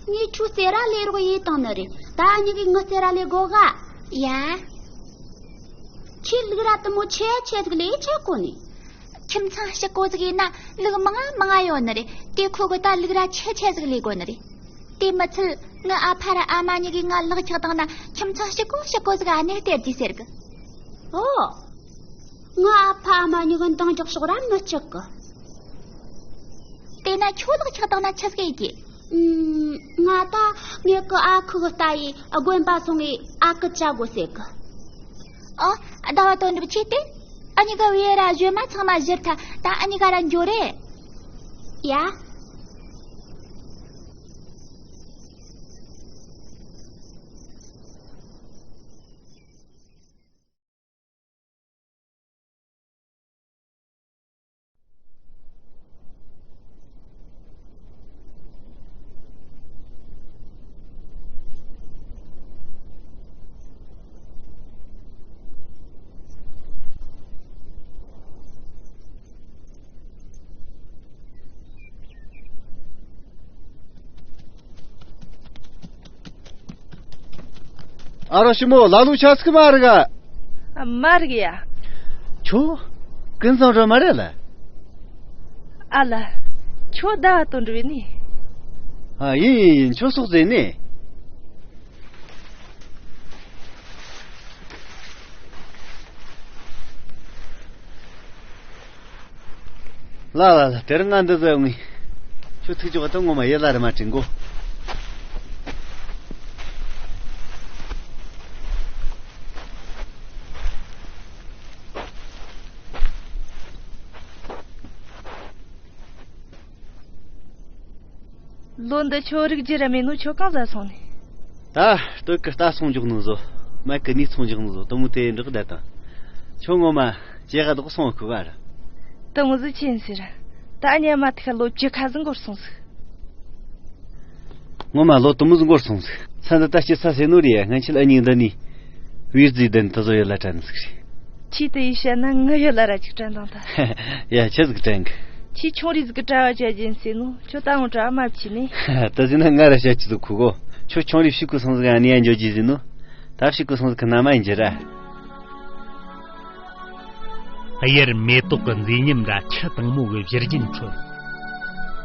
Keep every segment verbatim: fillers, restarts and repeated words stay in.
ངས་ཁྱོའི་རྩེད་ར་ལས་རོགས་ཡེད་བཏང་ནི་རེད། ད་འུ་གཉིས་ཀས་ངའི་རྩེད་ར་ལས་དགོ་ག་ཡ། ཁྱོས་ལུག་ར་དེ་མོ་ཆེ་ཆེ་ཟིག་ལས་ཆི་གོ་ནི། ཁྱིམ་ཚང་གཅིག་པོ་ཟིག་ཡིན་ན་ལུག་མང་ང་མང་ང་ཡོད་ནི་རེད། དེ་ཁོ་གིས་ད་ལུག་ར་ཆེ་ཆེ་ཟིག་ལས་དགོ་ནི་རེད། དེ་མི་ཚད་ངའི་ཨ་ཕ་ར་ཨ་མ་གཉིས་ཀས་ང་ལག་ཆགས་བཏང་ན་ཁྱིམ་ཚང་གཅིག་པོ་གཅིག་པོ་ཟིག་ཨ་ནེ་སྟེར་རྒྱུ་ཟེར་གི། ཨོ། ངའི་ཨ་ཕ་ཨ་མ་གཉིས་ཀས་འདང་རྒྱག་ཕྱོགས་ར་མི་གཅིག་གི། དེས་ན་ཁྱོད་ལག་ཆགས་བཏང་ན་ཆི་ཟིག་ཡེད་རྒྱུ། ཨུམ། ང་ད་ངེད་ཀྱི་ཨ་ཁུ་གི་རྟ་ཡིས་དགོན་པ་སོང་ངས་ཨ་ཁུ་བཅའ་དགོ་ཟེར་གི། ཨོ། ཟླ་བ་དོན་གྲུབ་ཁྱོས་ལྟོས། འུ་གཉིས་ཀའི་བེའུ་ར་གཞོན་མ་ཚང་མ་བཞུར་ཐལ། ད་འུ་གཉིས་ཀ་ར་འགྱོ་རེ། ཡ། ཨ་རོ་ཞི་མོ། ལ་ལུ་ཆ་ཚིག་མ་རེད་ག་མ་རེད་ཡ། ཁྱོད་ཀུན་བཟང་སྒྲོལ་མ་རེད་ལ། ཨ་ལ། ཁྱོད་ཟླ་བ་དོན་གྲུབ་ཡིན་ནི། ཨ། ཡིན་ཡིན་ཡིན། ཁྱོད་སོག་ཟེར་ནི། ལ་ལ་ལ། དེ་རིང་ང་འདི་ཟ་ཡོང་ངས། ཁྱོད་ཐུག་ཆོག་ག་ད་ངོ་མ་ཡིད་ལ་རེ་མ་དྲན་གོ། ལོ་འདི་ཁྱོད་རིག་རྒྱུ་ར་མེད་ནོ། ཁྱོད་གང་ཟ་སོང་ནི། ད་སྟོད་གི་རྟ་སོང་འཇོག་ནི་བཟོ། སྨད་གི་ནས་ཚོང་རྒྱག་ནི་བཟོ། དུ་མོ་དེ་འབྲག་བསྡད་དང་། ཁྱོད་ངོ་མ་ཇེ་ག་དོག་སོང་ཁུ་བ་ར། དུ་མོ་ཟིག་ཆེན་ཟེར། ད་ཉི་མ་ཐིག་ལོ་བཅུ་ཁ་ཟིག་འགོར་སོང་ཟིག་ངོ་མ་ལོ་དུ་མོ་ཟིག་འགོར་སོང་ཟིག་ས་འདི་ད་སྐྱིད་ས་ཟེར་ནོ་རེད། ཡ། སྔན་ཆད་ཨ་ཉིག་འདི་ནས་བེའུ་རྫིས་ལྡན་དུ་བཟོ་ཡོད་ལ་དྲན་ཟིག་རེད། ཁྱེད་དེ་ཡིས་བཤད་ན་ངི་ཡོད་ལ་ར་ཅིག་དྲན་དང་ད། ཡ། ཆི་ཟིག་དྲན་གི། ཁྱེད་ཆུང་རིགས་ཟིག་གི་གྲྭ་བ་བྱ་རྒྱུ་ཡིན་ཟེར་ནོ། ཁྱོད་ད་འོང་གྲྭ་བ་མ་བྱས་ནས། ད་ཟེར་ན་ང་ར་བཤད་རྒྱུ་ཟིག་ཁུ་གོ། ཁྱོད་ཆུང་རིགས་ཕྱུག་གི་སོང་ཟིག་ཨ་ནེ་ཡ་འཇོ་རྒྱུ་ཟེར་ནོ། ད་ཕྱུག་གི་སོང་ཟིག་གི་ན་མ་ཡིན་རྒྱུ་ར། དབྱར་མེ་ཏོག་གི་མཛེས་ཉམས་ར་ཆུ་དྭངས་མོ་གི་བཞུར་རྒྱུན་ཁྲོད།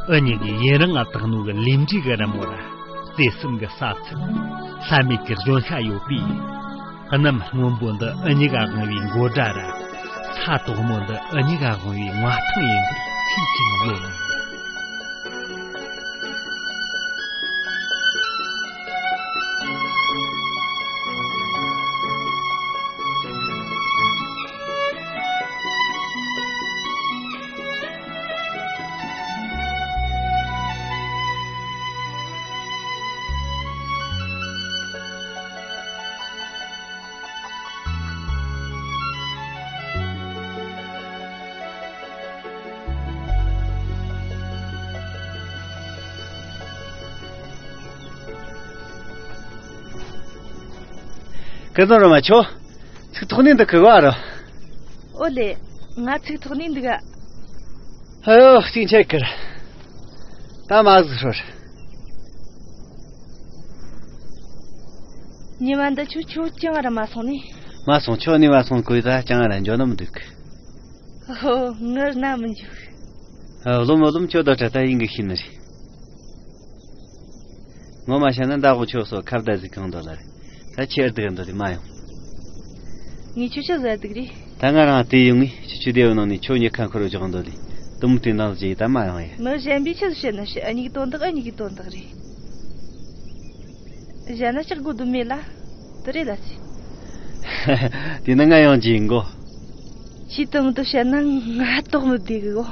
འུ་གཉིས་ཀྱིས་ཡུན་རིང་ང་བཏགས་ནོ་གི་ལས་འབྲས་གི་རི་མོ་ར། བརྩེ་སེམས་ཀྱི་ས་ཚིགས། ལྷད་མེད་ཀྱི་གཞོན་ཤ་ཡོད་པས། གནམ་སྔོན་པོ་འདི་འུ་གཉིས་ཀ་དབང་བའི་མགོ་སྒྲ་ར། ས་དོག་མོ་འདི་འུ་གཉིས་ཀ་དབང་བའི་མངའ་ཐང་ཡིན་པར་ཚིག་ཅིག་ཡོད་མོད། ཀུན་བཟང་སྒྲོལ་མ། ཁྱོད་ཚིག་ཐོག་ནས་འདུག་གི་གོ་ཨ་རོ། ཨོ་ལེ། ང་ཚིག་ཐོག་ནས་འདུག་ག་ཧ་ཡོ། གཅིག་འཆད་ཀི་ར། ད་མ་ཟིག་ཧྲོ་ར། ཉི་མ་འདི་ཆོ་ཁྱོད་ཅང་ར་མ་སོང་ནི། མ་སོང་། ཁྱོད་ནི་མ་སོང་གོ་ད་ཅང་ར་འཇོ་ན་མི་འདུག་ཧོ། ངར་ན་མི་འཇུག་ཨ། བློ་མ་བློ་མ་ཁྱོད་ད་ཁྲ་ད་ཡིན་གི་ཤི་ནི་རེད། ངོ་མ་བཤད་ན་མདའ་དབང་ཆོག་སོགས་ཁ་བརྡ་ཟིག་གང་འདོད་ལ་རེད། ད་ཁྱེད་སྡུག་འདོད་ལས་མ་ཡོང་། ངས་ཁྱོད་ཆི་ཟ་སྡུག་རེད། ད་ང་རང་དེ་ཡོང་ངས་ཁྱོད་ཆུ་དེ་བའི་ནང་ནས་ཁྱོད་ཉི་ཁ་འཁོར་བཞག་འདོད་ལས། དུམ་དེ་ནང་ཟིག་ད་མ་ཡོང་ཡ། མི་གཞན་པས་ཆི་ཟིག་བཤད་ན་བཤད། ཨ་ཉིག་དོན་དག་ཨ་ཉིག་གི་དོན་དག་རེད། གཞན་ན་ལྕགས་སྒོ་རྡུང་མེད་ལ། དེ་རེད་ལ་སི། དེ་ན་ང་ཡོང་རྒྱུ་ཡིན་གོ། ཁྱེད་དུམ་དུ་བཤད་ན་ང་དོགས་མི་བདེ་གི་གོ།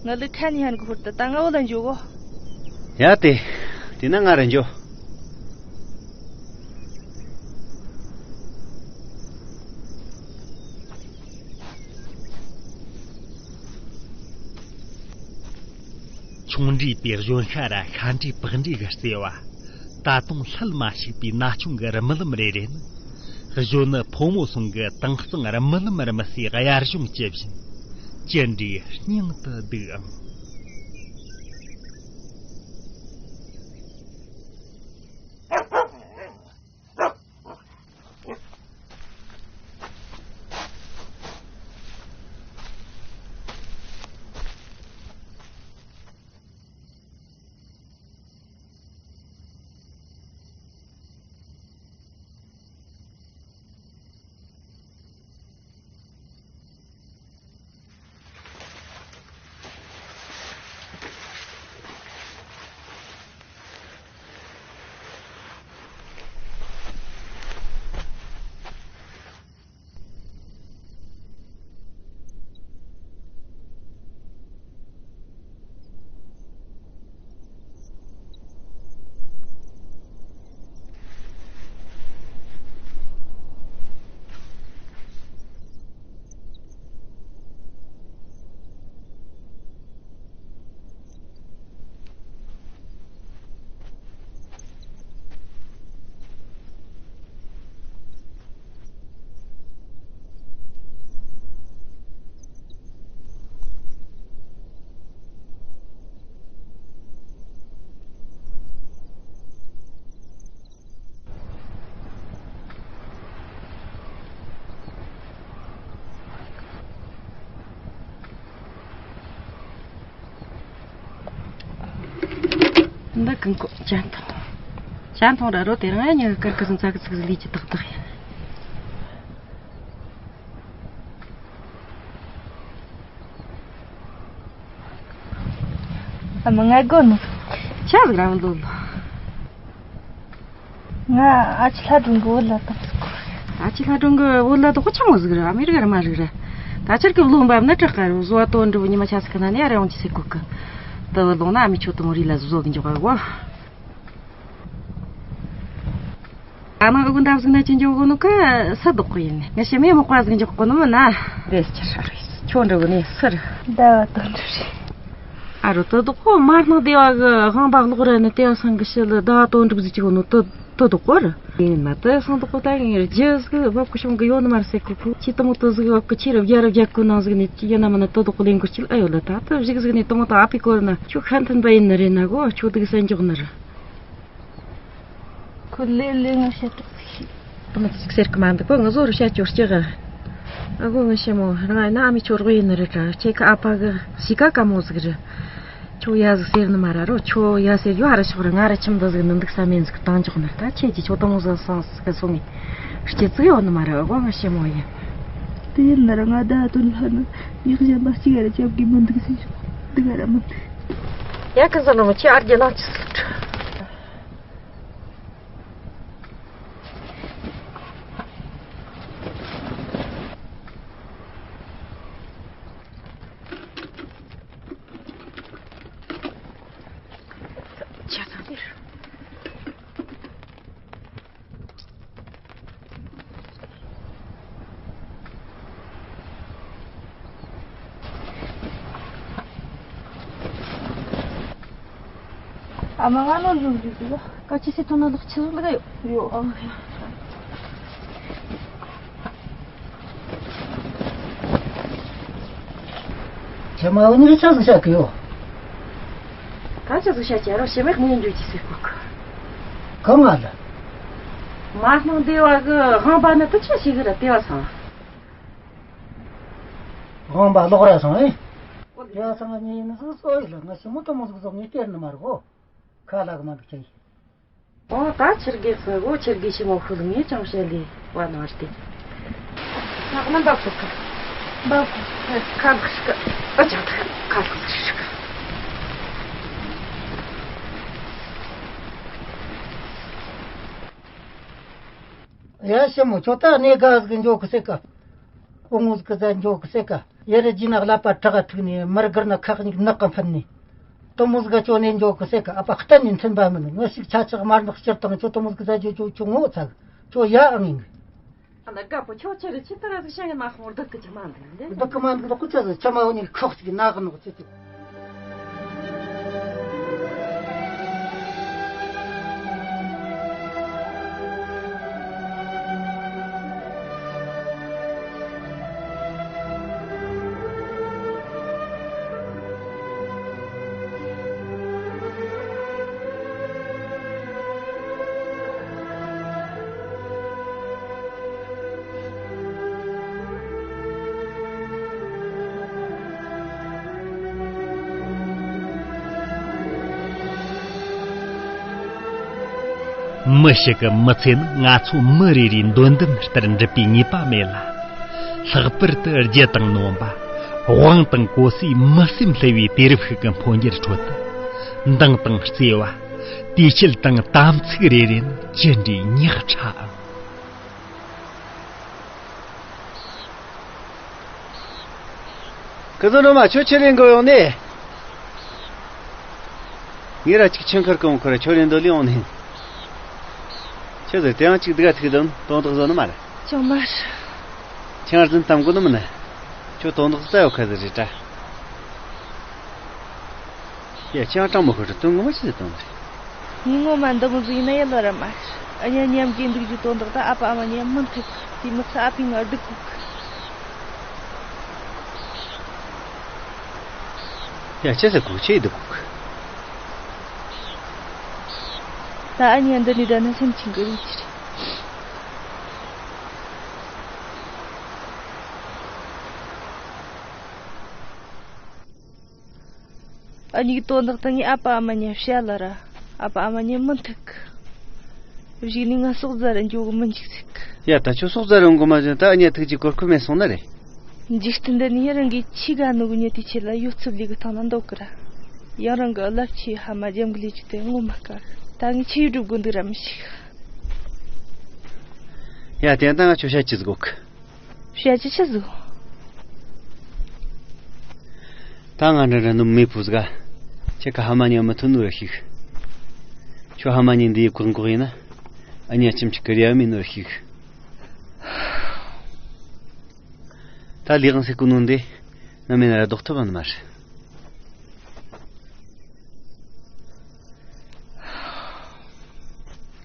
ང་ལི་ཁ་ནི་ཧན་གོ་ཧུར་ཏུ་ད་ང་བོ་ལ་འཇོག་གོ། ཡ་དེ། དེ་ན་ང་ར་འཇོག་ཆུང་འདྲིས་པའི་གཞོན་ཤ་ར་ཤ་འདྲིས་པགས་འདྲིས་ཀྱི་བརྩེ་བ། ད་དུང་ལྷད་མ་ཞིག་པའི་ན་ཆུང་གི་རྨི་ལམ་རེ་རེ་ནི། གཞོན་ནུ་ཕོ་མོ་ཟུང་གི་དྭངས་གཙང་རྨི་ལམ་རྨི་སའི་དབྱར་གཞུང་ཇི་བཞིན། ཅི་འདྲའི་སྙིང་དུ་སྡུག་ཨང་། འདི་གང་གོ་ཅན་ཐོང་། ཅན་ཐོང་ར་རོ་དེ་རང་ཡ་ཉི་གི་ཀར་ཀི་སང་ཚ་གི་ཚིག་ལི་ཅི་ཏག་ཏག་ཡིན། ཨ་མ་ང་དགོ་ནོ། ཆ་ཟིག་རང་ལོ་ལོ། ང་ཨ་ཅི་ལྷ་སྒྲོན་གི་བུ་ལ་དང་ཟིག་གོ། ཨ་ཅི་ལྷ་སྒྲོན་གི་བུ་ལ་དོ་ཆང་མོ་ཟིག་ར། ཨ་མི་རི་ཀ་ར་མ་རིག་ར། ད་ཆར་གི་བློ་འབབ་ན་དྲག་ག་རུ་བཟོ་བ་དོ་འགྲུབ་ཉི་མ་ཆ་ཟིག་གི་ན་ནི་ཨ་ར་ཡོང་ཅི་ཟིག་གོ་གི། དུ་བུ་ལོང་ན་ཨ་མི་ཆོ་དུ་མོ་རི་ལ་བཟོ་གི་འཇོག་ག་གོ། ཨ་མ་ཨུ་གུ་འདབ་ཟིག་ན་ཅི་འཇོག་གོ་ནོ་ཀ་ས་དོག་གི་ཡིན། ང་ཤི་མེ་མོ་ཀ་ཟིག་འཇོག་གོ་ནོ་མིན་ན། རེས་ཆི་ཧྲ་རེས་ཁྱོད་འདྲ་བོ་ནས་སུ་རེད། ཟླ་བ་དོན་གྲུབ་རེད། ཨ་རོ་དོ་དོ་ཁོ་མ་སྣང་སྡེ་བ་གི་དབང་པ་ལོག་ར་ནི་སྡེ་བ་སང་གི་ཕྱི་ལ་ཟླ་བ་དོན་གྲུབ་ཟིག་ཅིག་ནོ་དོ་དོ་དོ་ཁོ་ར། ཡིན་ན་དེ་སང་དོ་ཁོ་ད་ངའི་རྒྱུ་ཟིག་བབ་གི་བྱུང་གི་ཡོད་ནི་མ་རེད་ཟེར་གི། ཁོ་ཁྱི་དུ་མོ་དོ་ཟིག་བབ་གི་ཁྱི་ར་བརྒྱ་ར་བརྒྱ་གི་ནང་ཟིག་ནས་ཡིན་ན་མིན་ན་དོ་དོ་ཁོ་ལེན་གི་ཁྱི་ལ་ཨ་ཡོད་ལ། ད་དེ་རིག་ཟིག་ནས་དུ་མོ་དང་ཨ་ཕའི་སྐོར་ན་ཁྱོད་ཤ་མཐུན་པ་ཡིན་ནི་རེད་ན་གོ། ཁྱོད་དུ་གི་སན་འཇོག་ནི་ར། ཁོ་ལེ་ལེ་ང་བཤད་གྲོགས་ཤིག་དུ་མོ་ཅིག་ཟེར་གི་མ་འདུག་གོ། ང་བཟོ་རུ་བཤད་ཅོར་ཅིག་ཨ་གོ་ང་ཞེ་མོ་རང་ཨ་ན་ཨ་མི་ཆོར་གོ་ཡིན་ནི་རེད་དྲ། ཁྱེད་ཀ་ཨ་ཕ་གི་གཤིས་ཀ་དཀའ་མོ་ཟིག་རེད། ཁྱོད་ཡ་ཟིག་ཟེར་ནི་མ་ར་རོ། ཁྱོད་ཡ་ཟེར་ཡོ་ཧ་ར་ཤོག་ར། ང་ར་ཁྱིམ་འདི་ཟིག་ནི་འདུག་ས་མེད་ཟིག་བཏང་འཇོག་ནི། ད་ཁྱེད་ཀྱིས་ཁྱོད་དུ་མོ་ཟིག་སང་ཟིག་གི་སོང་ངས་སྐྱིད་ཙིག་ཡོད་ནི་མ་ར། ཨ་གོ་ང་ཞེ་མོ་ཡིན། དེ་ཡིན་ན་ར་ང་ད་དོན་ལྷ་ནི་ཉག་གཞན་པ་གཅིག་ཡ་ར་རྒྱབ་གི་མི་འདུག་ཟེར་ཤོག་འདི་ག་ར་མི་འདུག་ཡ་ཀི་ཟེར་ནོ་མི་ཁྱེད་ཨར་རྒྱ་ནང་ཅི་ཟིག་ལ་ཁྲ། ཆ་ཚང་དེར། ཨ་མ་ང་ནོར་ལུག་ལུག་ལ་ཀ་ཅི་སེ་ཐོན་ན་ལག་ཆི་ལུག་ལ་ཡོད་ཡོད། ཨ་མ་ཡ། ཁྱེད་མ་འོ་ནི་ཆ་ཟིག་བཤད་གི་ཡོད། ད་ཆ་ཟིག་བཤད་ཀྱི་རོ་ཞེ་མེད་ངས་འགྲོ་ཅི་ཟེར་གོ་གི། གང་ང་ལ། མ་སྣང་སྡེ་བ་གི་དབང་པ་ནི་དུ་ཆ་ཞིག་གི་ར་སྡེ་བ་སང་། དབང་པ་ལོག་ར་སོང་ཨེ། སྡེ་བ་སང་ངས་ནི་ཟིག་ཟོ་ཡི་ལ་ང་ཞི་མོ་དུ་མོ་ཟིག་ཟོ་ངས་སྟེར་ནི་མ་རེད་གོ། ཁ་ལག་མ་འདུག་ཅི། ཨོ་ད་ཕྱིར་གེ་སོ་གོ། ཕྱིར་གེ་ཞི་མོ་ཤུལ་ངས་ཅང་བཤད་ལས་བ་ནོར་ཏེ། ནག་ནི་འབབ་གོ་གི། འབབ་གོ། ཁ་ལག་ཤི་གི། ཨ་ཅག་ད་ཁ་ལག་ཟིག་ཤི་གི། ཡ་ཞི་མོ་ཁྱོད་ད་གནས་ག་ཟིག་འགྱོ་གི་ཟེར་གི། སྤུ་ངོ་ཟིག་གི་ཟ་འགྱོ་གི་ཟེར་ག་ཡ་རི་ཇི་ནག་ལ་པ་བྲག་ག་ཐུག་ནས་མར་གིར་ན་ཁག་ཉིག་ནག་གི་འཕུར་ནས། དུ་མོ་ཟིག་ག་ཅོ་ནས་འགྱོ་གི་ཟེར་ག་ཨ་པ་གཏན་ནས་མཐུན་པ་མིན། ངི་ཞིག་ཆ་ཆག་དམར་ནག་སྤྱིར་བཏང་ཁྱོད་དུ་མོ་ཟིག་གི་ཟ་རྒྱུ་ཁྱོད་ཁྱོད་ངོ་ཚ་གི་ཁྱོད་ཡ་ཨང་ཡིན་གི། ཨ་ན་དགའ་པོ་ཁྱོད་ཆི་རེད་ཆི་ལྟར་ཟིག་ཤ་ངན་མ་ཁོང་བདག་གི་ཅི་མ་འདུག་འདི་བདག་གི་མ་འདུག་ལོག་གི་ཆ་ཟིག་ཆ་མ་འོ་ནས་ཁོག་ཅིག་ནག་གི་ནོག་ཅི་ཅིག་མི་ཞིག་གི་མི་ཚེ་ནི་ང་ཚོ་མི་རེ་རེའི་འདོད་འདུན་ལྟར་འགྲུབ་པའི་ངེས་པ་མེད་ལ། ལྷག་པར་དུ་རྒྱུ་དང་ནོམ་པ། དབང་དང་གོ་སའི་མི་སེམས་བསླུ་བའི་དུས་རབས་ཤིག་གི་འཕོ་འགྱུར་ཁྲོད་དུ། མདངས་དང་བརྩེ་བ། དུས་ཆད་དང་དམ་ཚིག་རེ་རེ་ནི་ཅི་འདྲའི་ཉག་ཕྲ་ཨང་། ཀི་ཟོ་ནོ་མ་ཁྱོད་ཆི་རེད་འགོ་ཡོང་ནས། ངས་ར་ཅིག་ཆང་ཁར་གང་ཁར་ཁྱོད་རེད་འདོད་ལི་ཡོང་ནས། ཁྱོད་ཟེར་དེ་ཡང་ཅིག་སྡུག་ཐུག་དང་དོན་དག་བཟོ་ནི་མ་རེད། ཅང་མ་རེད། ཆང་རྫུན་གཏམ་གོ་ནི་མིན་ན། ཁྱོད་དོན་དག་ས་ཡོད་ཁ་ཟིག་རེད་དྲ། ཡ་ཅང་གྲང་མོ་ཁོ་རེ་དོན་ངོ་མ་ཅི་ཟེར་དོན་རེད། ངས་ངོ་མ་འདི་མོ་ཟིག་ཡིན་ན་ཡིད་ལ་ར་མ་ཤི། ཨ་ཉ་མཉམ་གྱི་འདུག་རྒྱུ་དོན་དག་ད་ཨ་ཕ་ཨ་མ་མཉམ་མི་ཐུབ། དེ་མི་ཚད་ཨ་ཕའི་ང་སྡུག་གོ་གི། ཡ་ཅི་ཟེར་གོ་ཁྱེད་སྡུག་གོ་གི། ད་ཨ་ཉ་འདི་ནས་ད་ནི་སེམས་ཆུང་གི་རེད་ཅི་རེད། ཨ་ཉིག་དོན་དག་ད་ངས་ཨ་ཕ་ཨ་མ་མཉམ་བཤད་ལ་ར། ཨ་ཕ་ཨ་མ་གཉིས་མི་ཐུག་གི། གཞུག་ནས་ང་ཟོག་རྫ་རུ་འགྱོ་གི་མི་འཇུག་ཟེར་གི། ཡ། ད་ཁྱོད་ཟོག་རྫ་རུ་འགོ་མ་བྱུང་ད་ཨ་ཉ་ཐུག་ཅིག་གོར་ཁུ་མེད་སོང་ན་རེད། འཇིག་རྟེན་འདི་ནས་རང་གི་ཆེས་དགའ་ནོ་གི་མྱི་དེ་ཆེད་ལ་ཡོད་ཚུལ་ལས་གི་སྟེང་ན་འདོག་གི་ར། ཡང་རང་གི་རླབས་ཆེའི་ཕ་མ་རྒྱམ་གི་ལས་ཀྱི་དེ་ངོ་མ་དཀའ་གི། ད་ངས་ཆི་ཡི་སྒྲུབ་དགོ་འདུག་ར་མི་ཤེས་གི། ཡ། དེ་ད་ང་ཁྱོད་བཤད་ཅི་ཟིག་གོ་གི། བཤད་ཅི་ཆི་ཟིག། ད་ང་འདྲ་འདྲ་ནུ་མི་བུ་ཟིག་ག་ཁྱེད་ཀ་ཕ་མ་ཉམ་མི་ཐུ་ནུ་ར་ཤིག། ཁྱོད་ཕ་མ་ཉིན་འདི་ཡི་གོག་འགོག་ཡིན་ན་ཨ་ཉ་ཁྱིམ་གྱི་ཀི་རི་ཡ་མི་ནུ་ར་ཤིག། ད་ལི་གང་སེ་ཀུ་ནུ་འདི་ང་མེད་ན་ར་ལྡོག་ཐུབ་བ་ནི་མ་རེད།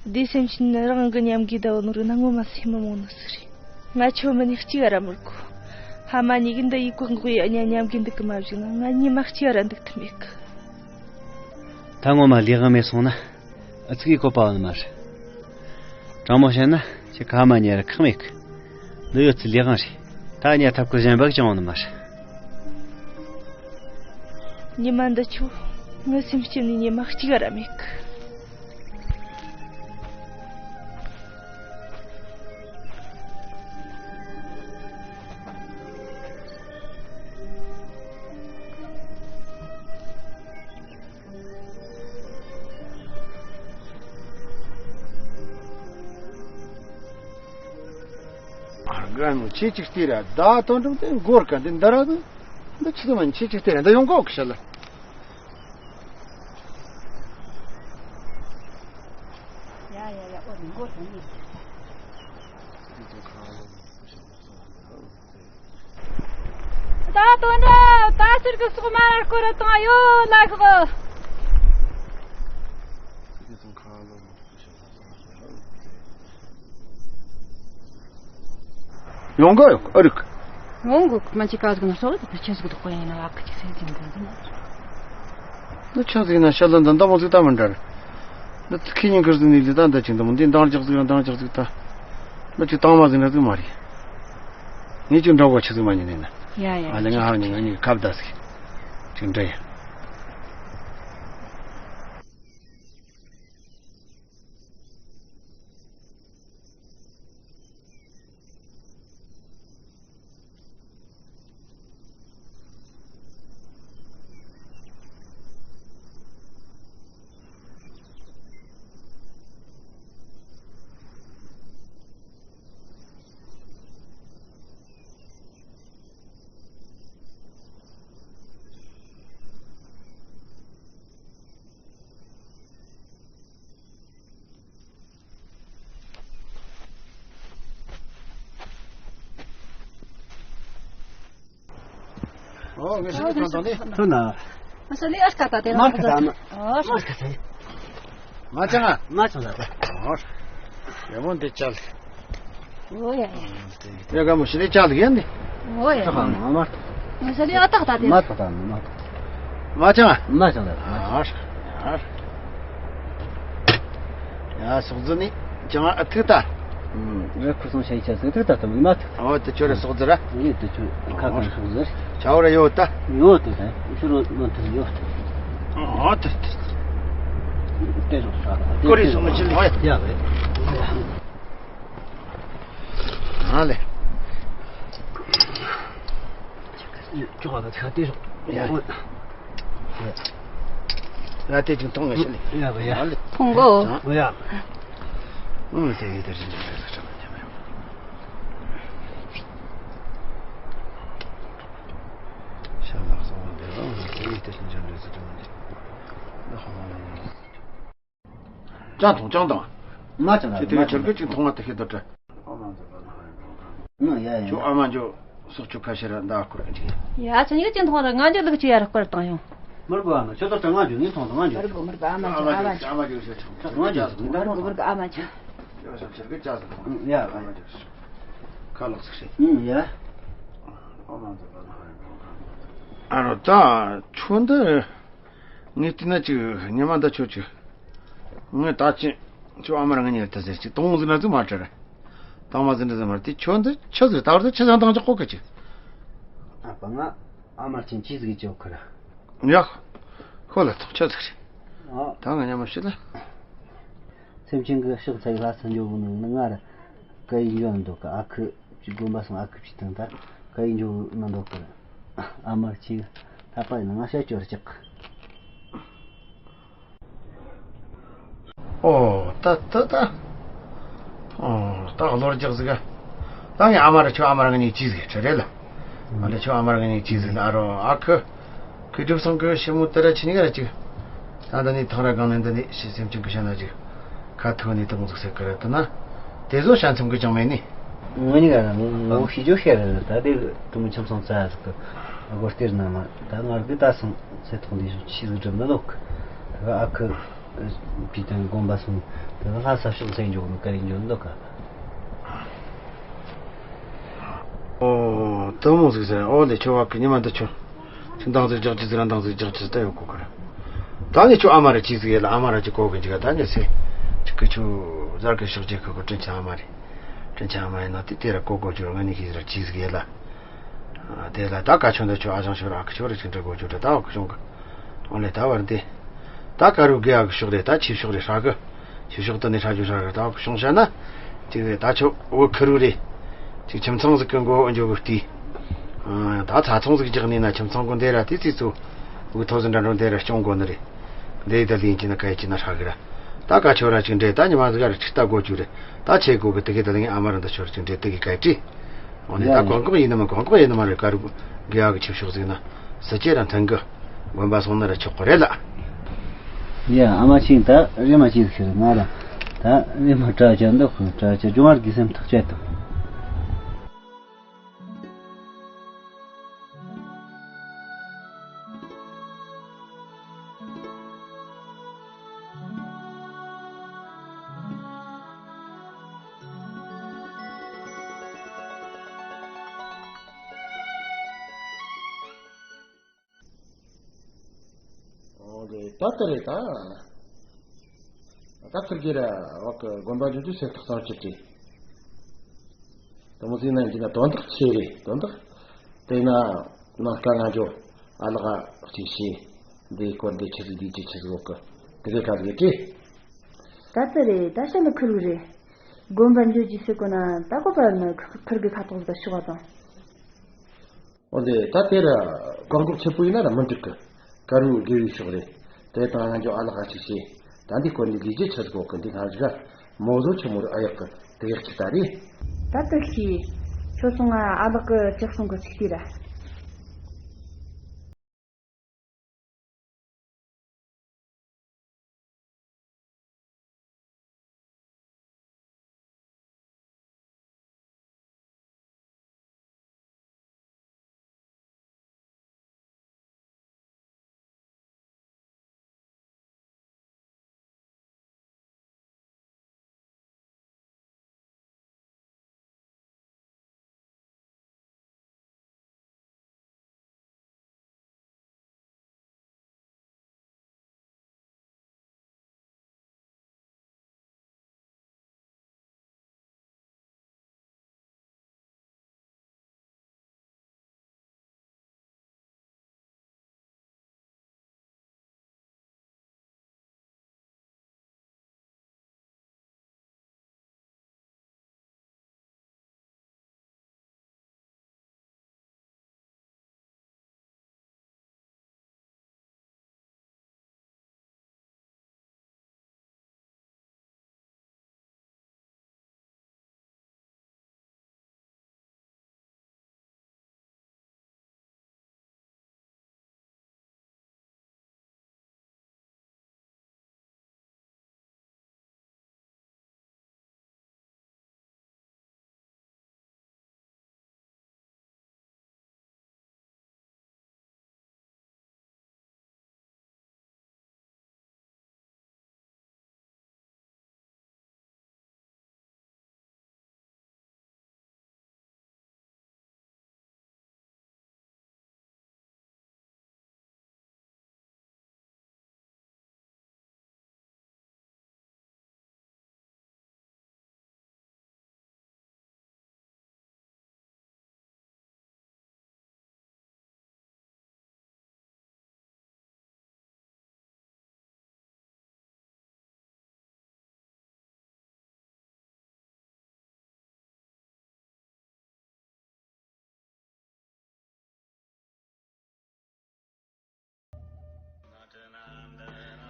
བདེ་སེམས་ཤིན་ནི་རང་གི་ཉམས་དགོས་ཟླ་བོ་ནོར་ན་ངོ་མ་སེམས་མི་མོ་ནོ་ཟིག་རེད། ང་ཆོ་མི་ནི་གཅིག་ར་མི་དགོས། ཕ་མ་གཉིས་ཀྱི་འདི་ཡི་གོག་འགོག་ཡི་ཨ་ཉ་ཉམས་དགོས་འདུག་གི་མ་བཞུགས་ན་ང་ཉི་མ་གཅིག་ར་འདུག་ཐུབ་མེད་གི། ད་ངོ་མ་ལས་དབང་མེད་སོང་ན་ཨ་ཚིག་གི་བཀོད་པ་བ་ནི་མ་རེད། དྲང་མོ་བཤད་ན་ཁྱེད་ཀ་ཕ་མ་ཉེ་ར་ཁག་མེད་གི། འདི་ཡོད་ཚི་ལས་དབང་རེད། ད་ཉ་ཐབས་ཀི་གཞན་པ་གི་ཅང་བ་ནི་མ་རེད། ཉི་མ་འདི་ཆོ་ངའི་སེམས་སྐྱིད་ནི་ཉི་མ་གཅིག་ར་མེད་གི། རྒན་མོ་ཆེ་གཅིག་ལྟོས་ར་ད་དོན་གྲུབ་དེ་མགོར་ག་འདི་འདི་ར་དུ་འདི་ཆི་དུ་མ་ཆེ་གཅིག་ལྟོས་ར་འདི་ཡོང་གོ་གི་ཤ་ལ། ཡ་ཡ་ཡ་ཨོ་མགོ་དོན་ནི། ད་དོན་འགྲོ་ད་ཕྱིར་གི་སོག་མ་ར་སྐོར་ར་བཏང་ཡོད་ལ་ཤོག། ཡོང་གི་ཡོད་ཨ་རིག་ཡོང་གི་མ་ཅི་ག་ཟིག་ན་སོག་ད་ཆེ་ཟིག་འདུག་གོ་ཡིན་ན་བ་ཀ་ཅི་ཟེར་གྱིན་འདུག་ན། འདི་ཆ་ཟིག་ན་ཤ་ལ་འདི་འདམ་མོ་ཟིག་ད་མི་འདྲ་རེད། འདི་ཁི་ཉིན་ཁིར་ཟིག་ནི་ལི་ད་འདི་ཅིག་འདམ་མོ་འདི་འདང་རྒྱག་ཟིག་ར་འདང་རྒྱག་ཟིག་ད། འདི་ཅིག་དང་མ་ཟིག་ན་ཟིག་མ་རེད། ངས་ཅིག་འདྲ་བ་ཆི་ཟིག་མ་ཉན་ནས་ན། ཡ་ཡ། ཨ་ལེ་ང་ཧ་ཉིན་ང་གཉིས་ཁ་བརྡ་ཟིག་ཅིག་འདྲ་ཡ། ཨོ་ངས་ཤི་གི་ཐོན་ཐོན་ནི། ཐོན་ན། ང་ཤི་ལི་ཨར་ཀ་ཏ་དེ་ན། མར་ཁ་ཏ་ན། ཨོ་ཤི། མར་ཁ་ཏ། མ་ཅང་ང་། མ་ཅང་ལ། ཨོ། ཡ་མོ་འདི་ཅལ། ཨོ་ཡ་ཡ། ཡ་ག་མོ་ཤི་ལི་ཅལ་གི་ཡ་ནི། ཨོ་ཡ་ཡ། ཏ་ཁ་ན་མ་མར། ང་ཤི་ལི་ཨ་ཏག་ཏ་དེ་ན། མ་ཏག་ཏ་ན་མ་ཏག་མ་ཅང་ང་། མ་ཅང་ལ། ཨོ་ཤི། ཨོ་ཤི། ཡ་སོག་ཟི་ནི་ཅང་ཨ་ཐུག་ད། ཨུམ། ཡ་ཁུ་སོང་ཤ་ཡི་ཆ་ཟི་ཐུག་ད་ཐུག་མ་ཐུག་ཨོ་དེ་ཁྱོད་ར་སོག་ཟི་ར། ཡིན་དེ་ཁྱོད་ཁ་ཁ་སོག་ཟི་ར། ཆའོ་ར་ཡོད་ད། ཡོད་དེ་ད་ཁྱོད་ར་མ་ཐུག་ཡོད་ད། ཨོ་དེ་དེ། དེ་རུ་ས་ད་ཀོ་རི་སོང་ཆི་ལ་ཡ་བས། ཨ་ལེ། ཅོག་ལ་ཆ་དེ་རུ། ཡ། ཡ་དེ་ཅིག་མཐོང་ངེས་ཤི་ལེ། ཡ་བ་ཡ། ཡ་ལེ། ཕུང་གོ། ཡ། ཨུ་དེ་ཡི་དེ་རིན་ཆེན་རེ་ཟ་ཁྲ་མ་ཉམས་ཡོད། ཤ་ལག་སོང་བ་དེ་རུ་དེ་ཡི་དེ་རིན་ཆེན་རེ་ཟ་ཁྲ་མ་ཉམས། ད་ཧ་ཧ་ལ་ཡ། ཅང་ཐོང་ཅང་དང་། མ་ཅང་དང་། དེ་དེ་ཆར་གི་ཅིག་མཐོང་བ་དེ་ཤེས་ད་དྲ། ཨ་ཡ་ཡ། ཁྱོད་ཨ་མ་འཇོ་སོག་ཆུ་ཁ་ཤས་ར་འདའ་སྐོར་གི་ཅིག་ཡ་ཆ་ཉིག་ཅིག་མཐོང་ར་ང་འཇོ་ལུག་ཅི་ཡ་ར་སྐོར་བཏང་ཡོང་། མར་གོ་ཨ་མ་ཁྱོད་ད་ང་འཇོ་ངས་མཐོང་ད་ང་འཇོ། མར་གོ་མར་གོ་ཨ་མ་འཇོ་ཨ་མ་འཇོ་ཨ་མ་འཇོ་ང་འཇོ་མར་གོ་མར་གོ་ཨ་མ་འཇོ། ཡ་ཆར་གི་ཅག་ཟེར་ཐོང་། ཡ་ཨ་མ་འཇོ། ཁ་ལག་ཟིག་ཤེས། ཡ། ཨ་མ་འཇོ། ཨ་རོ་ད་ཁྱོད་འདི། ངས་བལྟས་ན་ཅིག་ཉི་མ་འདི་ཁྱོད་ཅིག་ངས་ད་ཅི་ཁྱོད་ཨ་མ་རང་ངས་ཉེ་ད་ཟེར་ཅིག་དང་ཟིན་ན་ཟིག་མ་དྲ་ར། དང་མ་ཟིན་ན་ཟིག་མ་རེད་དེ་ཁྱོད་འདི་ཆི་ཟིག་རེད། ད་བར་དུ་ཆི་ཟིག་དང་ཅིག་ཁོ་གི་ཅིག་ཨ་ཕ་ང་ཨ་མར་ཆེན་ཆི་ཟིག་ཅོག་ཁི་ར། ཡ། ཁོ་ལ་ཐོག་ཆི་ཟིག་རེད། ཨ་ ད་ང་མཉམ་མ་ཤི་ལ། སེམས་ཅན་གྱི་ཕྱག་འཚལ་ལྷ་ས་འཇོག་གི་ནི་ང་ར་ཀ་ཡིན་འཇོག་ནི་འདུག་ག་ཨ་ཁུ་ཅི་དགོན་པ་སོང་ཨ་ཁུ་ཅི་དང་ད་ཀ་ཡིན་འཇོག་ནི་འདུག་ག་ཨ་མར་ཅི་ད་པ་ཡིན་ང་ཤ་ཅོར་ཅག་ཨོ་ད་ད་ད། ཨོ་ད་གློ་རྒྱག་ཟིག་ད་ངས་ཨ་མ་ར་ཁྱོད་ཨ་མ་ར་ང་གཉིས་ཅི་ཟིག་ཁྲི་རེད་ལ། ཨ་ལ་ཁྱོད་ཨ་མ་ར་ང་གཉིས་ཅི་ཟིག་ལ་ཨ་རོ་ཨ་ཁུ། ཁུ་གྲུབ་སང་གི་ཞི་མོ་དེ་ར་ཆི་ནི་ག་ར་ཅིག་ད་ད་ནི་ཐང་ར་གང་ནས་འདི་ནི་ཤི་སེམས་ཅན་གི་ཤ་ན་ཅིག་ཁ་ཐུག་ནས་དུ་མོ་ཟིག་ཟེར་གི་ར་དུ་ན། དེ་ཚོ་ཤ་མཚམས་གི་ཅང་མེད་ནི། ངོ་ནི་ག་ར་ངོ་ཤི་ཅོ་ཤེ་ར་ད་དེ་དུ་མོ་ཁྱིམ་ཚང་ཙ་ཟིག་གི་སྒོ་སྟེར་ན་མ་ད་ངར་གི་ད་སང་ཚེ་ཐོག་འདི་ཤི་ཟིག་སྒྲུབ་ན་ལོག་གི་ཨ་ཁུ། པི་ཏན་དགོན་པ་སོང་། དེ་ལྷ་ས་ཕྱོགས་སེ་འཇོག་ནི་ཀ་རིང་འཇོག་འདུག་ག་ཨོ། དུ་མོ་ཟིག་ཟེར་ཨོ་ལེ་ཁྱོད་བ་གི་ཉི་མ་འདི་ཁྱོད། ཁྱོད་འདང་ཟིག་རྒྱག་ཅི་ཟིག་ར་འདང་ཟིག་རྒྱག་ཅི་ཟིག་ད་ཡོད་གོ་གི་ར། ད་ནི་ཁྱོད་ཨ་མ་ར་ཅི་ཟིག་ཡེ་ལ་ཨ་མ་ར་ཅི་གོ་གི་འཇིག་ག་ད་ནི་སེ། ཅི་གི་ཁྱོད་ཟར་གི་ཕྱག་རྒྱག་གི་གོ་དྲིན་ཆེན་ཨ་མ་རེད། དྲིན་ཆེན་ཨ་མ་ཡིན་ན་དེ་དེ་ར་གོ་གོ་ཁྱོད་ང་ནི་ཤི་ཟིག་ར་ཅི་ཟིག་ཡེ་ལ། དེ་ལ་ད་ཀ་ཆུང་ད་ཆུ་ཨ་ཞང་ཤོར་ཨ་ཁུ་ཆོ་རེ་ཅིག་འདྲ་གོ་ཆུ་འདྲ་ད་བ་ཁུ་ཤོང་གི་ཨོ་ལེ་ད་བར་འདི་ད་ཀ་རུ་དགེ་ཨ་ཁུ་ཤོག་རེ་ད་ཆི་ཤོག་རེ་ཧྲ་གི་ཆི་ཤོག་ད་ནི་ཧྲ་ཇུ་ཧྲ་གི་ད་བ་ཁུ་ཤོང་ཤ་ན་ཅིག་རེ་ད་ཆོ་བུ་ཁུ་རུ་རེ་ཅིག་ཁྱིམ་ཚང་ཟིག་གི་མགོ་འོ་འཇོ་གི་བལྟས། ད་ཚ་ཚོང་ཟིག་རྒྱག་ནས་ན་ཁྱིམ་ཚང་གོ་འདེ་ར་དེ་ཙི་ཙུ་བུ་ཐོ་ཟི་འདྲ་འགྲོ་འདེ་ར་སྐྱོང་གོ་ནི་རེ་འདེ་ད་ལིན་ཅི་ན་ཀ་ཡི་ཅི་ན་ཧྲ་གི་ར། ད་ཀ་ཆོ་ར་ཅིག་འདྲེ་ད་ཉི་མ་ཟིག་ར་ཅིག་ལྟ་དགོས་རྒྱུ་རེད། ད་ཆེ་དགོས་གི་དེ་གི་ད་ལིང་ཨ་མ་ར་འདི་ཆོ་ར་ཅིག་འདྲེ་དེ་གི་ག་ཡི་ཀྲི། འོ་ནི་ད་ཡ་ཡ། གོང་གོང་ཡིན་ནི་མ་གོང་གོང་ཡིན་ནི་མ་རེད་ཀ་རུ་དགེ་ཡག་གི་ཆུ་ཕྱོགས་ཟིག་ན་སི་ཅེ་ར་མཐུན་གི་དགོན་པ་སོང་ན་ར་ཆོག་གི་རེད་ལ། ཡ་ཨ་མ་ཆིང་ད་རེ་མ་ཅིག་ཟེར་ང་ར་ད་རེ་མ་དྲ་ཅན་འདོག་གི་དྲ་ཅན་ཇོ་མར་གི་སེམས་ཐག་བཅད་དང་། ཨོ་ལེ་ད་ལྟ་རེད་ད། ད་ཁིར་གེ་ར་འོག་གི་དགོན་པ་འཇུ་དུས་སེམས་ཐག་གཙང་ཆུ་ཏི། དེ་མོ་ཟིག་ན་ཡིན་གྱི་ན་དོན་དག་ཆེ་རེད་དོན་དག་དེ་ན་ནང་དཀའ་ངལ་འཇོག་ཨ་ལག་གཅིག་བྱས་འདི་སྐོར་འདི་ཆི་ཟིག་འདི་ཅི་ཆི་ཟིག་འོག་གི་དེ་གི་ག་ཟིག་ཏི། ད་ལྟ་རེད་ད་ཤ་ནི་ཁུར་བུ་རེད། དགོན་པ་འཇུ་རྒྱུ་ཟེར་གོ་ན་ད་གོ་པ་ནི་ཁིར་གི་ཁ་ཐོག་ཟིག་ཤོག་བ་དང་། འོན་ཏེ་ད་དེ་ར་བཀག་འགོག་ཆེ་པོ་ཡིན་ན་ར་མི་འགྲིག་གི་ཀ་རུ་དགེ་བའི་ཕྱོགས་རེད། དེ་དང་ང་ཚོ་ཨ་ལག་ཨ་ཅིག་བྱས་ད་འདི་སྐོར་ནས་ལས་རྒྱུ་ཆི་ཟིག་གོ་གི་འདི་ང་ཚོ་ར་མོ་བཟོ་ཆི་མོ་རུ་ཨ་ཡག་གི་དེ་ཡག་ཅིག་ད་རེད། ད་ལྟ་ཤི། ཁྱོད་སོང་ང་ཨ་ལག་གི་ལྕགས་སྲུང་གི་ཚིག་དེ་ར།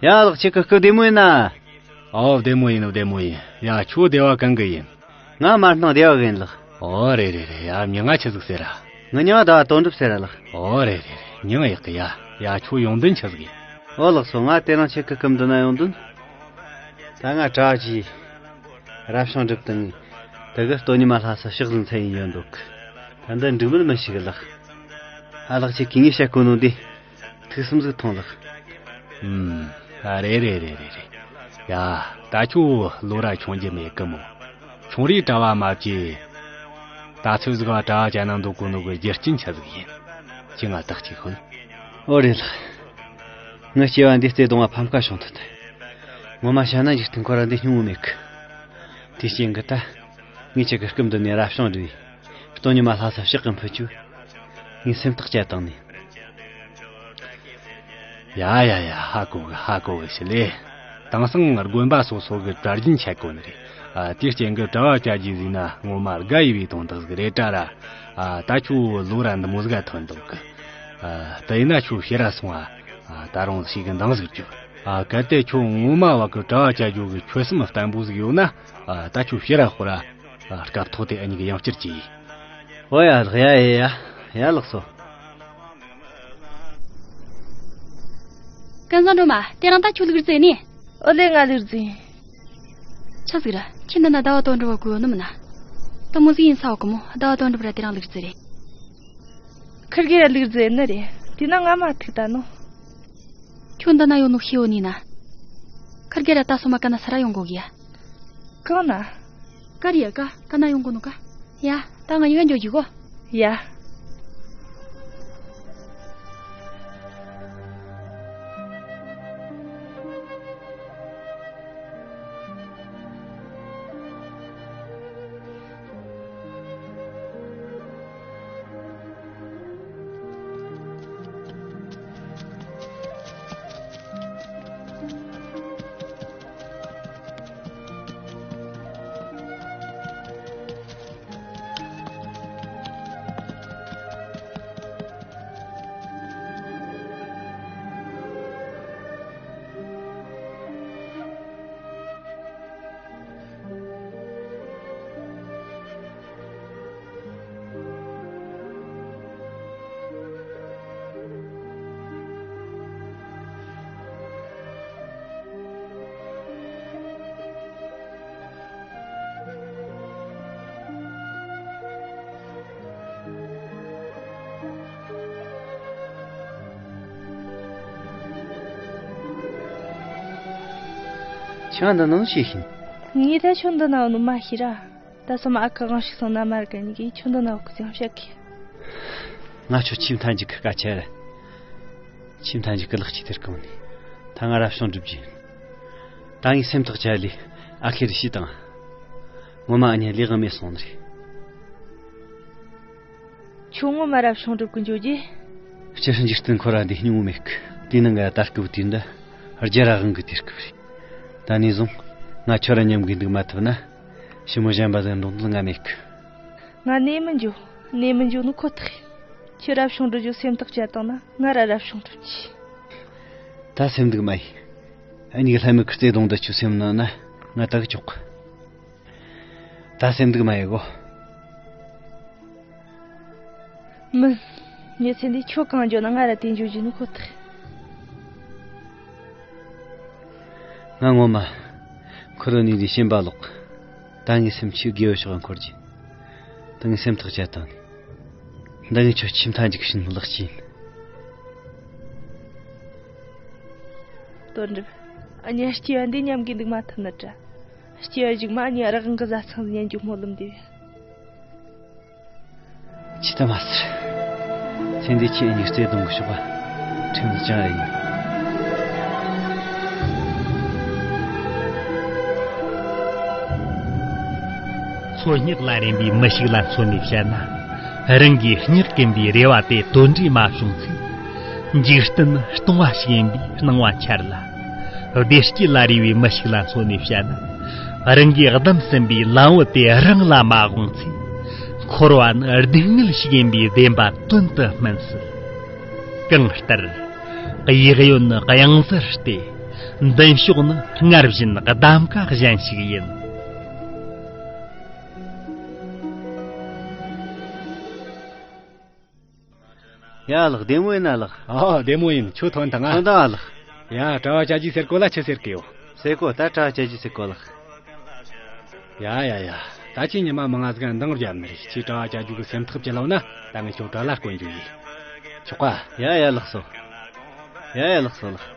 ཡ་ལགས། ཁྱེད་ཀྱི་སྐུ་བདེ་མོ་ཡིན་ན། ཨོ། བདེ་མོ་ཡིན། བདེ་མོ་ཡིན། ཡ། ཁྱོད་སྡེ་བ་གང་གི་ཡིན། ང་མར་སྣང་སྡེ་བ་གི་ཡིན་ལགས། ཨོ། རེད་རེད་རེད། ཡ། མྱིང་ང་ཆི་ཟིག་ཟེར་ར། ངའི་མྱིང་ང་ཟླ་བ་དོན་གྲུབ་ཟེར་ར་ལགས། ཨོ། རེད་རེད་རེད། མྱིང་ཡག་གི། ཡ་ཡ། ཁྱོད་ཡོང་དོན་ཆི་ཟིག་ཡིན། ཨོ་ལགས་སོ། ང་དེ་རིང་ཁྱེད་ཀྱི་སྐུ་མདུན་ན་ཡོང་དོན། ད་ང་གྲྭ་བ་གིས་རབ་བྱུང་སྒྲུབ་དང་། དེ་གི་སྟོད་ཉི་མ་ལྷ་ས་ཕྱག་ཟིན་ཚད་ཡིན་ཡོད་འདུག། ད་འདི་འགྲིག་མིན་མི་ཤེས་གི་ལགས། ཨ་ལགས། ཁྱེད་ཀྱིས་ངས་བཤད་གོ་ནོ་འདི་ཐུགས་བསམ་ཟིག་ཐོངས་ལགས། ཨུམ། ཨ། རེད་རེད་རེད་རེད་རེད། ཡ། ད་ཁྱོད་ལོ་ར་ཆུང་རྒྱུ་མེད་གི་མོ། ཆུང་རིས་གྲྭ་བ་མ་བྱེད། ད་ཚོད་ཟིག་ག་གྲྭ་བ་བྱས་ན་འདོད་གོ་ནོ་གི་རྒྱུ་རྐྱེན་ཆི་ཟིག་ཡིན། ཁྱོས་ང་ཐག་གཅིག་ཤོད། ཨོ་རེད་ལགས། ངའི་སྐྱེ་བ་འདི་བརྩེ་དུང་བ་ཕམ་ཁ་བྱུང་ཐལ་ཏེ། ངོ་མ་བྱས་ན་འཇིག་རྟེན་ཁོ་ར་འདི་སྙིང་བོ་མེད་གི། དེའི་རྐྱེན་གྱིས་ད་ངས་ཁྱེད་ཀྱི་སྐུ་མདུན་ནས་རབ་བྱུང་སྒྲུབ་པའི་སྟོད་ཉི་མ་ལྷ་ས་ཕྱག་གི་འཕུར་རྒྱུ། ངས་སེམས་ཐག་བཅད་བཏང་ནས། ཡ་ཡ་ཡ། ཧ་གོ་གི། ཧ་གོ་གི། ཞི་ལེ། དེང་སང་དགོན་པ་སོ་སོ་གི་གྲྭ་རྒྱུན་ཆད་གོ་ནི་རེད། ཨ། དེའི་རྐྱེན་གྱིས་གྲྭ་བ་བྱ་རྒྱུ་ཟེར་ན་ངོ་མ་དགའ་འོས་པའི་དོན་དག་ཟིག་རེད་དྲ་ར། ཨ། ད་ཁྱོད་ལོ་ར་འདི་མོ་ཟིག་ག་ཐོན་འདུག་གི། ཨ། དེ་ཡིན་ན་ཁྱོད་ཕྱིར་ར་སོང་ང་། ཨ། ད་རུང་ཞིག་གི་འདང་ཟིག་རྒྱོབ། ཨ། གལ་ཏེ་ཁྱོད་ངོ་མ་བ་གི་གྲྭ་བ་བྱ་རྒྱུ་གི་ཆོད་སེམས་བརྟན་པོ་ཟིག་ཡོད་ན། ཨ། ད་ཁྱོད་ཕྱིར་ར་ཤོག་ར། ཨ། སྐབས་ཐོག་དེ་འུ་གཉིས་ཀྱིས་ཡང་བསྐྱར་གྱིས། ཨོ་ཡ་ལགས། ཡ་ཡ་ཡ་ཡ་ལགས་སོ། ཀུན་བཟང་སྒྲོལ་མ། དེ་རིང་ད་ཁྱོད་ལུག་རྫི་ནི། ཨོ་ལེ། ང་ལུག་རྫི་ཡིན། ཆི་ཟིག་ར། ཁྱེད་འདི་ན་ཟླ་བ་དོན་གྲུབ་བ་གོ་ཡོད་ནི་མིན་ན། དེ་མོ་ཟིག་ཡིན་ས་ཡོད་གི་མོ། ཟླ་བ་དོན་གྲུབ་ར་དེ་རིང་ལུག་རྫི་རེད། ཁིར་གེ་ར་ལུག་རྫི་ཡིན་ནི་རེད། དེ་ན་ང་མ་ཐུག་ད་ནོ། ཁྱོད་འདི་ན་ཡོད་ནོ་ཤེས་ཡོད་ནི་ན། ཁིར་གེ་ར་ད་སོ་མ་ག་ན་ས་ར་ཡོང་གོ་གི་ཡ། གང་ན། ག་རེ་ཡ། ག་ག་ན་ཡོང་གོ་ནོ་ག། ཡ། ད་ང་གཉིས་ཀ་འགྱོ་རྒྱུ་གོ། ཡ། ཁྱེད་འདི་ནང་ཤེས་ཤིང་། ངས་ད་ཁྱོད་འདི་ན་ཡོད་ནོ་མ་ཤེས་ར། ད་སོ་མ་ཨ་ཁུ་དབང་ཕྱུག་སོང་ན་མར་ག་ཉིད་ཀྱིས་ཁྱོད་འདི་ན་ཡོད་གི་ཅང་བཤད་གི། ང་ཁྱོད་ཆེས་མཐའ་མཇུག་གི་སྐད་ཆ་རེད། ཆེས་མཐའ་མཇུག་གི་ལེགས་སྐྱེས་དེར་བསྐངས་ནས། ད་ང་རབ་བྱུང་སྒྲུབ་རྒྱུ་ཡིན། ད་ངས་སེམས་ཐག་བཅད་ལས་ཨ་ཁུ་རེ་ཞུས་དང་། ངོ་མ་འུ་གཉིས་ལས་དབང་མེད་སོང་ནི་རེད། ཁྱོད་ངོ་མ་རབ་བྱུང་སྒྲུབ་གི་འགྱོ་རྒྱུ། སྤྱིར་འཇིག་རྟེན་ཁོ་ར་འདི་སྙིང་བོ་མེད་གི། དེའི་ནང་གི་ད་སྐབས་དུས་འདི་རྒྱ་ར་དབང་གི་དུས་སྐབས་རེད། ད་ནས་བཟུང་ང་ཁྱོད་ར་མཉམ་གི་འདུག་མ་ཐུབ་ན། ཞི་མོ་གཞན་པ་ཟིག་འགྲོགས་འདོད་ང་མེད་གི། ང་གནས་མི་འགྱོ། གནས་མི་འགྱོ་ནི་ཁོ་ཐག་ཡིན། ཁྱོད་རབ་བྱུང་སྒྲུབ་རྒྱུ་སེམས་ཐག་བཅད་བཏང་ན་ང་ར་རབ་བྱུང་སྒྲུབ་རྒྱུ། ད་སེམས་སྡུག་མ་ཡིན། འུ་གཉིས་ཀྱི་ལྷ་མོ་གི་བརྩེ་དུང་འདི་ཁྱོད་སེམས་ནང་ན་ང་ད་གི་ཆོག་གི། ད་སེམས་སྡུག་མ་ཡེ་གོ། མིན། མྱི་ཚེ་འདི་ཁྱོད་གང་འགྱོ་ན་ང་ར་དེ་འགྱོ་རྒྱུ་ནི་ཁོ་ཐག། ང་ངོ་མ་འཁོར་བའི་གནས་འདི་ཞེན་པ་ལོག། ད་ངའི་སེམས་ཆོས་དགེ་བའི་ཕྱོགས་འཁོར་རྒྱུ། ད་ངས་སེམས་ཐག་བཅད་བཏང་ནས། ད་ངས་ཁྱོད་ཆེས་མཐའ་མཇུག་ཕྱིན་ལགས་ཅིན། དོན་གྲུབ། འུ་གཉིས་སྐྱེ་བ་འདི་མཉམ་གི་འདུག་མ་ཐུབ་ནི་དྲ། སྐྱེ་བ་གཞུག་མ་འུ་གཉིས་རང་གི་བཟའ་ཚང་ཉན་རྒྱུ་སྨོན་ལམ་འདེབས། ཅི་ལྟ་མ་ཟེར། ཚེ་འདི་ཁྱེད་གཉིས་བརྩེ་དུང་གི་ཞོགས་པ་ཁྲིམས་ཅང་ཨེ་ཡིན། མཚོ་སྙེག་ལ་རན་པའི་མི་ཞིག་ལ་མཚོན་ནས་བཤད་ན། རང་གིས་སྙེག་གིན་པའི་རེ་བ་དེ་དོན་འབྲས་མ་བྱུང་ཚེ། འཇིག་རྟེན་སྟོང་བ་ཞིག་ཡིན་པའི་སྣང་བ་འཆར་ལ། བདེ་སྐྱིད་ལ་རས་པའི་མི་ཞིག་ལ་མཚོན་ནས་བཤད་ན། རང་གིས་བདམས་ཟིན་པའི་ལམ་བུ་དེ་རང་ལ་མ་དགོངས་ཚེ། འཁོར་བ་ནི་སྡུག་བསྔལ་ཞིག་ཡིན་པའི་བདེན་པ་དོན་དུ་སྨིན་སྲིད། གང་ལྟར། གཡས་གཡོན་གཡང་གཟར་ཏེ། མདུན་ཕྱོགས་ནི་སྔར་བཞིན་གདམ་ཀ་གཞན་ཞིག་ཡིན། ཡ་ལགས། བདེ་མོ་ཡིན་ན་ལགས། ཨ། བདེ་མོ་ཡིན། ཁྱོད་ཐོན་དང་ཨ། ཐོན་དང་ཨ་ལགས། ཡ། གྲྭ་བ་བཅའ་རྒྱུ་ཟེར་གོ་ལ། ཆི་ཟེར་གི་ཡོད། ཟེར་གོ། ད་གྲྭ་བ་བཅའ་རྒྱུ་ཟེར་གོ་ལགས། ཡ་ཡ་ཡ། ད་ཁྱེད་ཉི་མ་མང་ང་ཟིག་འདང་རྒྱབ་ནི་རེད། ཁྱེད་གྲྭ་བ་བཅའ་རྒྱུ་གི་སེམས་ཐག་བཅད་ལོ་ན། ད་ངས་ཁྱོད་གྲྭ་ལ་བསྐོ་རྒྱུ་ཡིན། ཆོག་ག། ཡ་ཡ་ལགས་སོ། ཡ་ཡ་ལགས་སོ་ལགས།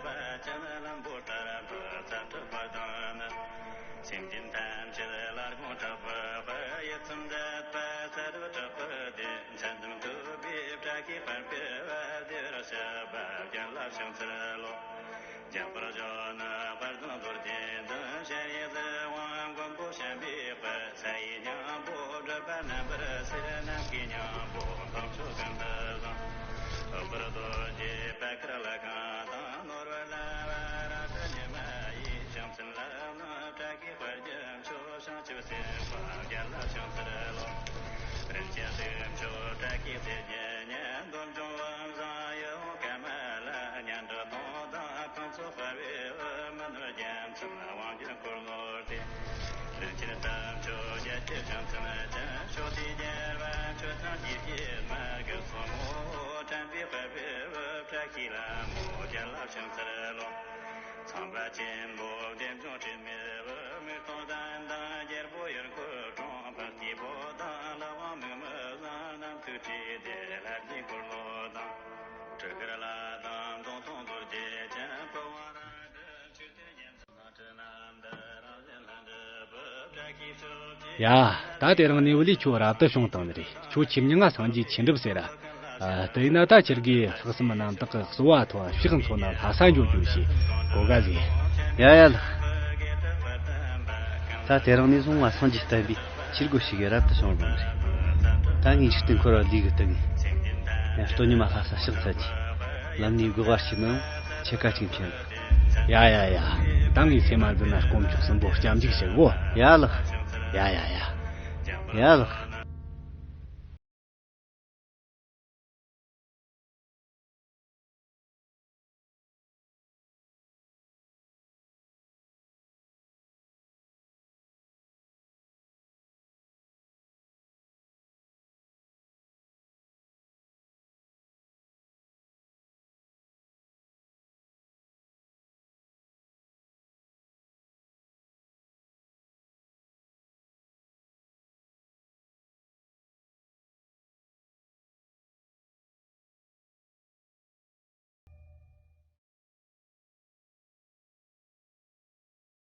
སེམས་ཅན་ཐམས་ཅད་ལ་དགོངས་དྲག་པོ། ཡིད་ཚིམ་མཛད་པ་ས་རུ་དྲག་པོ་དེ། མཚན་ཙམ་ཐོས་པའི་བཀྲ་ཤིས་པར་འཕེལ་བ་དེ་རུ་ཞབས་པད་རྒྱལ་ལ་ཕྱག་འཚལ་ལོ། རྒྱས་པར་བརྗོད་ན་དཔལ་ལྡན་རྡོ་རྗེ་འདི། ཤཱ་རིའི་གཟིགས་དབང་མགོན་པོ་བྱམས་པའི་དཔལ། ས་ཡི་སྙིང་པོ་སྒྲུབ་པ་རྣམ་པར་སེལ། ནམ་མཁའི་སྙིང་པོ་འཕགས་མཆོག་ཀུན་ཏུ་བཟང་། འོད་དཔལ་རྡོ་རྗེ་པད་དཀར་ལྷ་ཁང་དང་། ནོར་བུ་ལ་བ་ར་བཏགས་ཉི་མ་ཡི། ཕྱག་མཚན་ལ་ནི་བཀྲ་ཤིས་དཔལ་གྱི་མཆོག། བྱང་ཆུབ་སེམས་དཔའ་རྒྱལ་ལ་ཕྱག་འཚལ་ལོ། རིན་ཆེན་ཚེམས་མཆོག་བཀྲ་ཤིས་ཚེ་བརྒྱད་བརྙེས། འདོད་འབྱུང་བུམ་བཟང་ཡིད་འོང་ཀ་མ་ལ། སྙན་གྲགས་དུང་དང་ཁང་ཚོགས་དཔལ་བེའུ། མི་ནོར་རྒྱལ་མཚན་དབང་སྒྱུར་འཁོར་ལོ་སྟེ། རིན་ཆེན་གཏུམ་མཆོག་ཞལ་གྱི་ཕྱག་མཚན་ཅན། ཕྱོགས་དུས་རྒྱལ་བ་མཆོད་ཐེངས་བཞི་བརྒྱའི་མ་གི་སོར་མོ། དྲན་པའི་དཔལ་བེའུ་བཀྲ་ཤིས་ལྷ་མོ་རྒྱལ་ལ་ཕྱག་འཚལ་ལོ། ཚངས་པ་ཆེན་པོ་བདེ་འབྱུང་དྲི་མེད་བུ། མིག་སྟོང་ལྡན་དང་རྒྱལ་པོ་ཡུལ་འཁོར་གྲོང་། འཕགས་སྐྱེས་པོ་དང་ལྷ་དབང་མིག་མི་བཟང་། རྣམ་ཐོས་ཀྲི་ཏའི་ལྷ་རྗེ་འཁོར་ལོ་དང་། སྤྲུལ་སྐུ་ལྷ་དང་མདུང་ཐུང་རྡོ་རྗེ་ཅན། ཕུར་བུ་རལ་གྲི་མཆོད་རྟེན་བརྒྱད། ཡ། ད་དེ་རིང་ནས་བུ་ལི་ཁྱོད་རབ་ཏུ་བྱུང་བཏང་ནི་རེད། ཁྱོད་ཆེས་མྱི་ང་སངས་རྒྱས་ཆོས་འགྲུབ་ཟེར་ར། ཨ། དེ་ཡིན་ན་ད་ཁྱེད་ཀྱིས་ལྷག་བསམ་རྣམ་དག་གི་གསོལ་བ་ཐོབ། ཕྱག་འཚོལ་ན་ལྷ་ས་འགྱོ་རྒྱུ་ཞེས་གོ་ག་ཟིག་ཡ་ཡ་ལགས། ད་དེ་རིང་ནས་བཟུང་ང་སངས་རྒྱས་བསྟན་པའི་ཆོས་སྒོ་ཞིག་གི་རབ་ཏུ་བྱུང་བཏང་ནི་རེད། ད་ངས་འཇིག་རྟེན་འཁོར་བ་ལས་གི་སྟེང་ནས་སྟོད་ཉི་མ་ལྷ་ས་ཕྱག་འཚལ་གྱིས། ལམ་ནས་དགོས་པ་ཞིག་མི་ཡོང་། ཆེ་ཀ་ཅིག་མཁྱེན། ཡ་ཡ་ཡ། ད་ངའི་སེམས་མ་འཛིན་ན་དཀོན་མཆོག་གསུམ་པོ་སྐྱབས་འཇུག་ཞུ་གོ། ཡ་ལགས། ཡ་ཡ་ཡ། ཡ་ལགས།